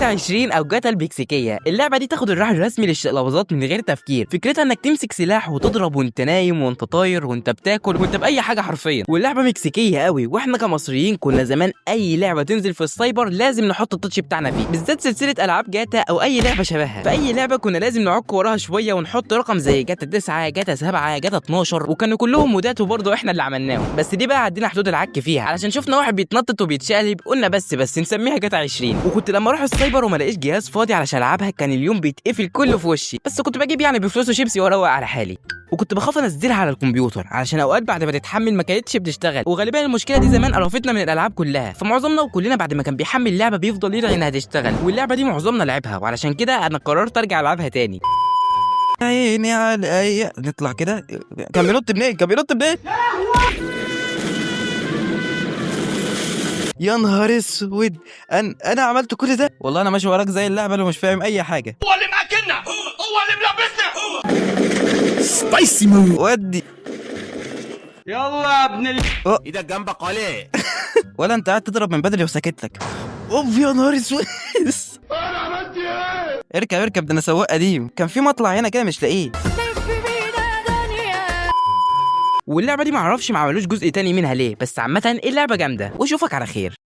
جاتا 20 او جاتا المكسيكيه. اللعبة دي تاخد الراعي الرسمي للشقلباظات من غير تفكير. فكرتها انك تمسك سلاح وتضرب وانت نايم وانت طاير وانت بتاكل وانت باي حاجة حرفيا. واللعبة مكسيكيه قوي، واحنا كمصريين كنا زمان اي لعبه تنزل في السايبر لازم نحط ال touch بتاعنا فيه، بالذات سلسلة العاب جاتا او اي لعبه شبهها. فاي لعبه كنا لازم نعك وراها شوية ونحط رقم زي جاتا 9، جاتا 7، جاتا 12، وكانوا كلهم مودات وبرضه احنا اللي عملناهم. بس دي بقى عدينا حدود العك فيها، علشان شفنا واحد بيتنطط وبيتشقلب قلنا بس نسميها جاتا 20. وكنت لما اروح السايبر وما الاقيش جهاز فاضي علشان العبها كان اليوم بيتقفل كله في وشي، بس كنت بجيب يعني بفلوسه شيبسي واروق على حالي. وكنت بخاف انزلها على الكمبيوتر علشان اوقات بعد ما تتحمل ما كانتش بتشتغل، وغالبا المشكلة دي زمان قرفتنا من الالعاب كلها. فمعظمنا وكلنا بعد ما كان بيحمل لعبه بيفضل يدعي انها تشتغل، واللعبة دي معظمنا لعبها، وعلشان كده انا قررت ارجع العبها تاني. عيني على اي نطلع كده. كان بينط منين؟ كان بينط منين؟ يا نهار اسود، انا عملت كل ده والله. انا ماشي وراك زي اللعبة اللي مش فاهم اي حاجة. هو اللي مأكلنا، هو اللي ملبسنا. spicy move. ودي يلا يا ابن ال... ايدك جنبك عليه. ولا انت قاعد تضرب من بدري وساكت لك. اوف يا نهار اسود، انا عملت ايه؟ اركب اركب، ده انا سواق قديم. كان في مطلع هنا كده مش لاقيه. واللعبة دي معرفش ما عملوش جزء تاني منها ليه، بس عامة اللعبة جامدة، واشوفك على خير.